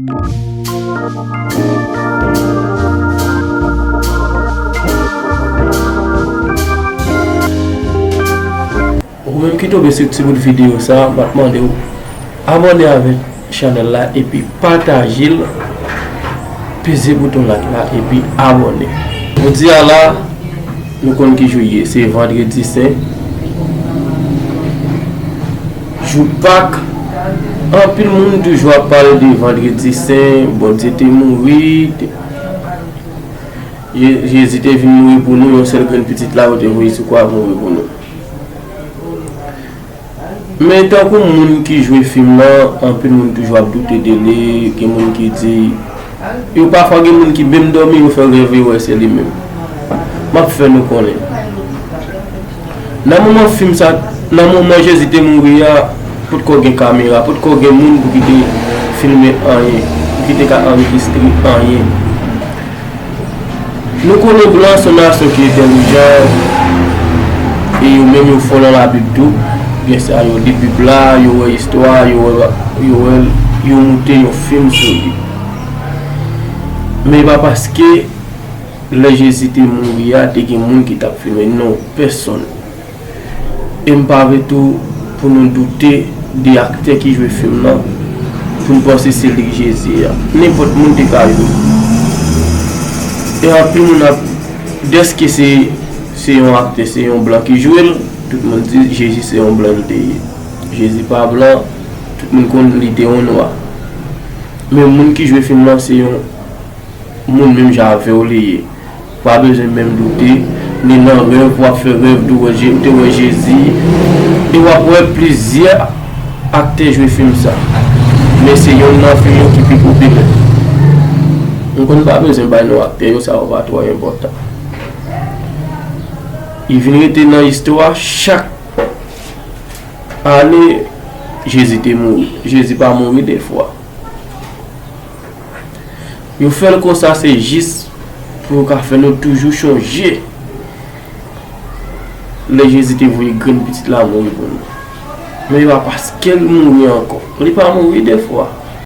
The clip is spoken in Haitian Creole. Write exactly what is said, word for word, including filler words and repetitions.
Ou menm ki tonbe sou ti bout videyo sa, m ap mande w abòne avèk chanèl la epi pataje l, peze bouton like la epi abòne. Jodi a la, nou konn ki jou l ye, se Vandredi Sen, jou Pak. Anpil moun toujou ap pale de Vandredi Sen, Bondye te mouri, te, Je- Jezi te vin mouri pou nou, yon sèl grenn pitit la yo te voye sou kwa mouri pou nou. Men tankou moun ki jwe fim nan, anpil moun toujou ap doute de li, gen moun ki di, yo pafwa gen moun ki menm dòmi, yo fè rèv, yo wè se li menm. M ap fè nou konnen. Nan moman fim sa, nan moman Jezi te mouri a, potko gen kamera, potko gen moun pou ki te filme anyen, pou ki te ka anrejistre anyen. Nou konnen blan se yon nasyon ki entèlijan, e yo menm yo fò nan Labib tou. Gen sa yo li Bib la, yo wè istwa, yo wè, yo wè, yo moute yon fim sou li. Men e pa paske lè Jezi te mouri a, te gen moun ki t ap filme, non, pèsonn. E m pa vle tou pou nou doute de aktè ki jwe fim nan, pou n panse se li k Jezi a. Nenpòt moun te ka jwe. E anpil moun ap, dèske se, se yon aktè, se yon blan ki jwe l, tout moun di Jezi se yon blan li te ye. Jezi pa blan, tout moun konn li te yon nwa. Men moun ki jwe fim nan se yon moun menm jan avè w li ye. Ou pa bezwen menm doute, ni nan rèv, w ap fè rèv, tou wè Je- ou te wè Jezi, e w ap wè plizyè aktè jwe fim sa. Men se yonn nan fim yo ki pi popilè. M konn pa bezwen bay non aktè yo, sa yo pa twò enpòtan. Li vin rete nan istwa, chak ane, Jezi te mouri. Jezi pa mouri de fwa. Yo fè l konsa, se jis pou yo ka fè nou toujou chonje lè Jezi te voye grenn pitit la mouri pou nou. Men e pa paske l mouri ankò. Li pa mouri de fwa.